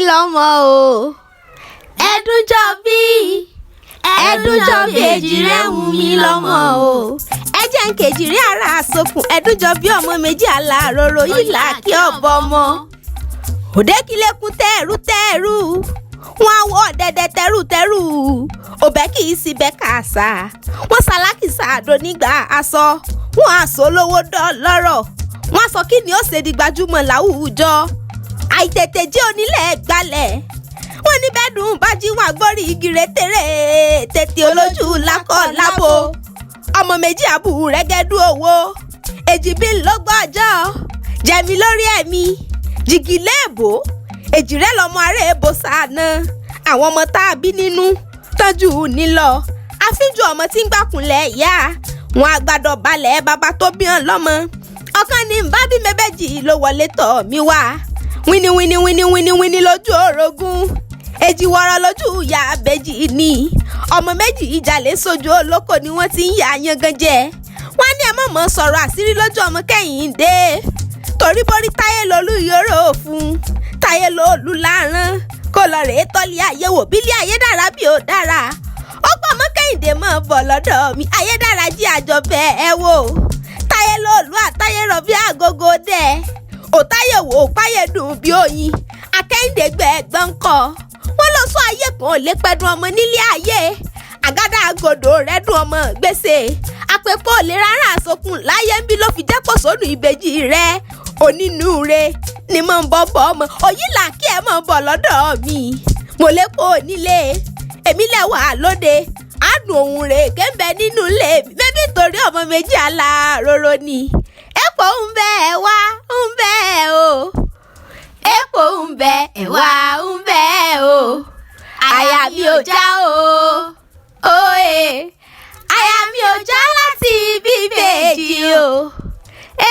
lọ́mọ o. Ẹdúnjọbí, Ẹdúnjọbí, èjì rẹ̀ wù mí lọ́mọ o. Ẹ jẹ́ ń kejì rí ara àsokùn. Ẹdúnjọbí ọmọ méjì aláàróró yìí là kí ọ̀bọ ọmọ. Òdekìlẹ̀kùn tẹ́ẹ̀rú tẹ́ẹ̀rú, wọn àwọ̀ dẹ̀dẹ̀ tẹ́rù tẹ́rù, òbẹ́ kì í síbẹ̀ kàṣà. Wọ́n ṣalákìsà àdó nígbà aṣọ, wọn àṣọ lówó dọ́lọ́rọ̀, wọn sọ kí ni ó ṣe di gbajúmọ̀ láwùjọ. Àìtètè jẹ́ onílẹ̀ gbalẹ̀, wọ́n ní bẹ́ẹ̀dùn bá jí wà gbórí igi rétéré tètè olójú lákọ̀ lábo. Ọmọ méjì àbú rẹ́gẹ́dú owó, èjì bí lọ́gbọ́n ọjọ́ jẹ̀mí lórí ẹ̀mí jìgì léèbó, èjì rẹ̀ lọ́mọ ará èbó sáànà. Àwọn ọmọ tá a bí nínú tọ́jú nílọ, àfíjù ọmọ tí ń gbàkúnlẹ̀ ìyá wọn àgbàdo balẹ̀ bàbá tó bí hàn lọ́mọ. Ọ̀kan ní bá bí mẹ́bẹ́jì ló wọlé tọ̀ mí wá, wíní wíní wíní wíní wíní lójú orogún, èjì wọ̀rọ̀ lójú ìyá abẹ́jì ni. Ọmọ méjì ìjàlè sójú olóko ni wọ́n ti ń yà yangan jẹ. Wọ́n ní ẹ mọ̀ mọ́ sọ̀rọ̀ àṣírí lójú ọmọ Kẹ́hìndé, torí borí Táyé lolú yòrò fún Táyé lolú láràn kó lọ rèé tọ́lé ayé wò bílé ayé dára bí ó dára. Ó pọ̀ mọ́ Kẹ́hìndé mọ́ bọ̀ lọ́dọ̀ mi, ayé dára jí àjọ bẹ́ẹ̀ ẹ wò. Táyé lolú àtáyé rọ̀ bí àgógó dẹ̀ òtáyé wò páyé dùn bí oyin. Akẹ́hìndé gbẹ ẹ̀gbọ́n kọ́ wọ́n lọ sọ ayé kan ò lè pẹ́dùn ọmọ nílé ayé, àgádà àgòdò rẹ̀ dùn ọmọ gbèsè àpèpọ̀ ò lè rárá àsokùn láyé ń bí ló fi jẹ́ pọ̀ sónù ìbejì rẹ̀ onínúure ni mo ń bọ́ bọ́ ọmọ òyìnlá kí ẹ mọ̀ bọ̀ lọ́dọ̀ mi. Mo lè kó onílé èmi lẹ̀ wà lóde àdùn òun rè kéńbẹ nínú ilé mi bébí torí ọmọ méjì aláróró ni. Èpò ń bẹ ẹ̀wà ń bẹ o, èpò ń bẹ ẹ̀wà ń bẹ o, àyà mi ò já o, òye àyà mi ò já láti bíbèjì o.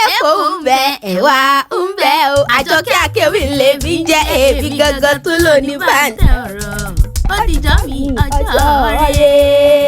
Èpò ń bẹ ẹ̀wà ń bẹ o. Àjọkẹ́ Akéwì lèmi jẹ́, èmi gangan tó lò ní bàǹtẹ̀. Ọ̀rọ̀ ó dìjọ́ mi ọjọ́ Ọjọ́ rẹ̀. rẹ̀.